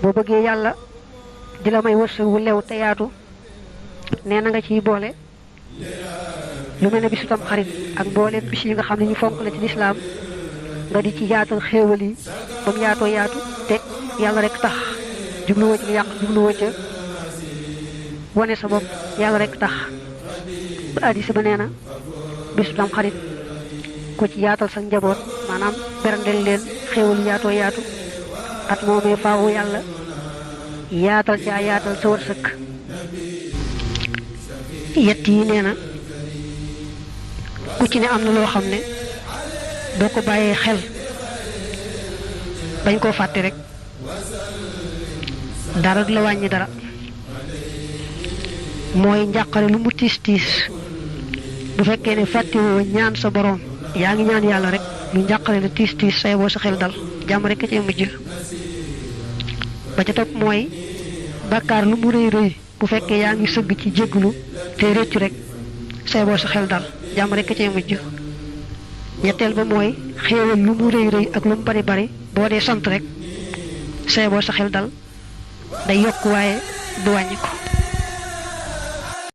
boo bëggee yàlla di la may wërsëg wu lew te yaatu nee na nga ciy boole lu mel ne bisu tam xarit ak mbooleem bis yi nga xam ne ñu fonk la ci lislaam nga di ci yaatal xéewal yi ba mu yaatoo yaatu te yàlla rek tax jubluwoo ci yàq jubluwoo ca wane sa bopp yàlla rek tax ba addis ba nee na bisu tam xarit ku ci yaatal sa njaboot maanaam berndeel leen xéewal yi yaatoo yaatu at moomee faawu yàlla yaatal caa yaatal sa wërsëg. yett yi nee na ku ci ne am na loo xam ne boo ko bàyyee xel bañ koo fàtte rek dara du la wàññi dara. mooy njàqare lu mu tiis tiis bu fekkee ne fàttewoo ñaan sa boroom yaa ngi ñaan yàlla rek lu njàqare la tiis tiis say boo sa xel dal jàmm rek a cee mujj. ba ca topp mooy bàkkaar lu mu rëy rëy bu fekkee yaa ngi sëgg ci jégglu te rëccu rek say boo sa xel dal jàmm rek a cee mujj. ñetteel ba mooy xéewal lu mu rëy rëy ak lu mu bari bari boo dee sant rek say boo sa xel dal day yokk waaye du wàññi ko.